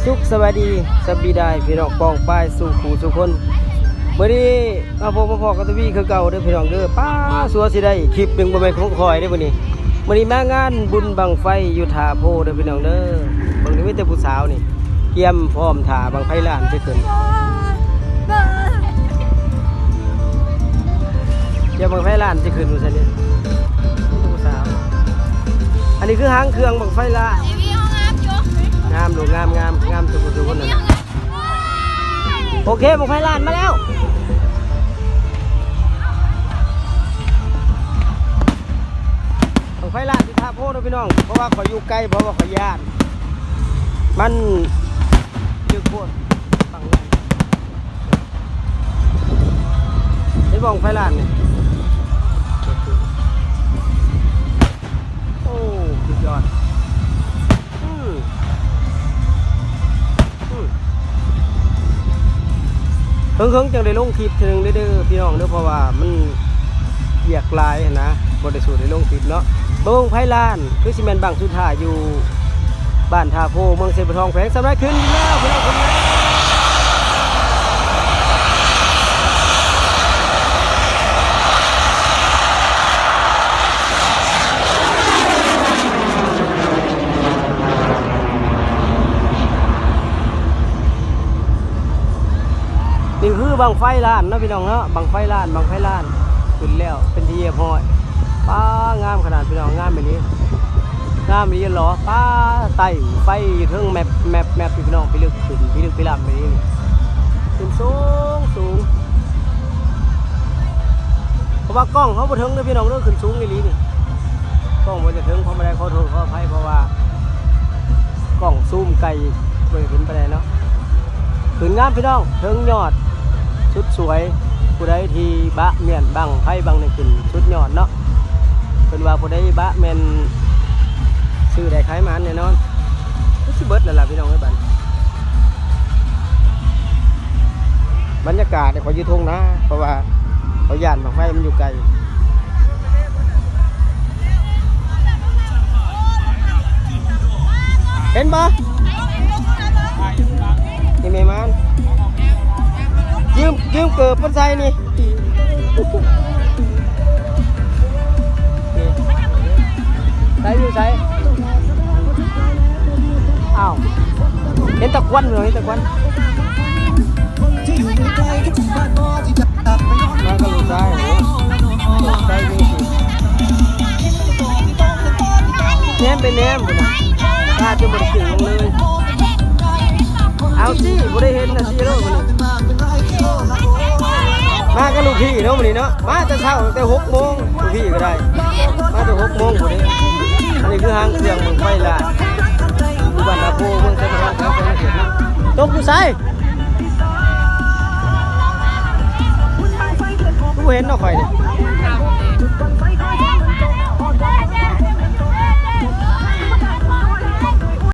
ສຸກສະບາຍດີ ສະບາຍດີພີ່ນ້ອງປ້ອງປາຍສູ່ຄູ່ສູ່ຄົນ. ມື້ນີ້ມາພົບມາພໍ້ກັບທະວີຄືເກົ່າເດີພີ່ນ້ອງເດີ. ປ້າ ຊົ່ວຊິໄດ້ຄລິບໜຶ່ງ ບໍ່ແມ່ນຂອງຂ້ອຍເດີມື້ນີ້. ມື້ນີ້ມາງານບຸນບັ້ງໄຟຢູ່ທ່າໂພເດີພີ່ນ້ອງເດີ. ເບິ່ງນີ້ມີແຕ່ຜູ້ສາວນີ້ ກຽມພ້ອມຖ້າບັ້ງໄຟລ້ານຊິຂຶ້ນ. ກຽມບັ້ງໄຟລ້ານຊິຂຶ້ນວ່າຊັ້ນນີ້ ຜູ້ສາວ. ອັນນີ້ຄືຫາງເຄື່ອງບັ້ງໄຟລ້ານ. ງາມຢູ່ ງາມໆ ງາມທຸກຜູ້ທຸກຄົນນັ້ນ. ໂອເຄ ບັ້ງໄຟລ້ານມາແລ້ວ. ບັ້ງໄຟລ້ານຢູ່ທ່າໂພເດີພີ່ນ້ອງ ເພາະວ່າຂ້ອຍຢູ່ໄກ ເພາະວ່າຂ້ອຍຢ້ານ ມັນດຶກໂພດ. ເຫັນບໍ່ບັ້ງໄຟລ້ານນີ້? ໂອ້ ສຸດຍອດ. ອືມ ອືມ ເຫິງໆ ຈັ່ງໄດ້ລົງຄລິບເທື່ອໜຶ່ງເດີ ເດີພີ່ນ້ອງເດີ ເພາະວ່າມັນວຽກຫຼາຍຫັ້ນນະ ບໍ່ໄດ້ສູ້ໄດ້ລົງຄລິບເນາະ. ບັ້ງໄຟລ້ານ ຄືຊິແມ່ນບັ້ງສຸດທ້າຍຢູ່ບ້ານທ່າໂພ ເມືອງໄຊໂພທອງ ແຂວງສຳລາຍ ຂຶ້ນແລ້ວພີ່ນ້ອງ. ນີ້ຄືບັ້ງໄຟລ້ານເນາະພີ່ນ້ອງເນາະ ບັ້ງໄຟລ້ານ ບັ້ງໄຟລ້ານ ຂຶ້ນແລ້ວເປັນທີ່ຮຽບຮ້ອຍ. ປ້າ ງາມຂະໜາດພີ່ນ້ອງ ງາມອີ່ຫຼີ ງາມອີ່ຫຼີຫຼໍ. ປ້າ ໄຕ່ໄຟຢູ່ເທິງແມັບໆໆ ພີ່ນ້ອງ ພິລຶກຂຶ້ນ ພິລຶກພິລ່ຳອີ່ຫຼີນີ້ ຂຶ້ນສູງໆ. ເພາະວ່າກ້ອງເຮົາບໍ່ເຖິງເດີພີ່ນ້ອງເດີ ຂຶ້ນສູງອີ່ຫຼີນີ້ ກ້ອງບໍ່ຈະເຖິງ. ຂໍອະໄພ ຂໍໂທດຂໍອະໄພ ເພາະວ່າກ້ອງຊູມໄກ ບໍ່ໄດ້ເຫັນປານໃດເນາະ. ຂຶ້ນງາມພີ່ນ້ອງ ເທິງຍອດສຸດສວຍ. ຜູ້ໃດທີ່ບະແມ່ນບັ້ງໄຟບັ້ງນີ້ຂຶ້ນສຸດຍອດເນາະ. ເພິ່ນວ່າຜູ້ໃດບະແມ່ນຊື້ໄດ້ຂາຍໝານແນ່ນອນ. ຄືຊິເບິດແລ້ວລະພີ່ນ້ອງເອີຍ ບັດນີ້ ບັນຍາກາດ ຂ້ອຍຢູ່ທົ່ງນາ ເພາະວ່າຂ້ອຍຢ້ານບັ້ງໄຟມັນຢູ່ໄກ. ເຫັນບໍ່? ນີ້ແມ່ມານ ຢືມ ຢືມເກີບມັນໃສ່ນີ້. ນີ້ ໃສ ຢູ່ໃສ? ອ້າວ ເຫັນແຕ່ຄວັນ ເຫັນແຕ່ຄວັນ. ມາກັບລູກຊາຍ ລູກຊາຍຢູ່ນີ້ ແນມໄປແນມພຸ້ນນະ ຕາຈົນບໍ່ໄດ້ຂຶ້ນລົງເລີຍ. ເອົາຊິ ບໍ່ໄດ້ເຫັນນະຊິໂລດມື້ນີ້ ມາກັບລູກພີ່ເນາະມື້ນີ້ເນາະ. ມາແຕ່ເຊົ້າ ແຕ່ຫົກໂມງ ລູກພີ່ກໍໄດ້ ມາແຕ່ຫົກໂມງພຸ້ນເດ້. ອັນນີ້ຄືຫາງເຄື່ອງບັ້ງໄຟລ້ານ ຢູ່ບ້ານນາໂພ ເມືອງໄຊປະທອງ ແຂວງສະຫວັນນະເຂດເນາະ. ຕົກຢູ່ໃສ? ຄືບໍ່ເຫັນເນາະຂ້ອຍນີ້.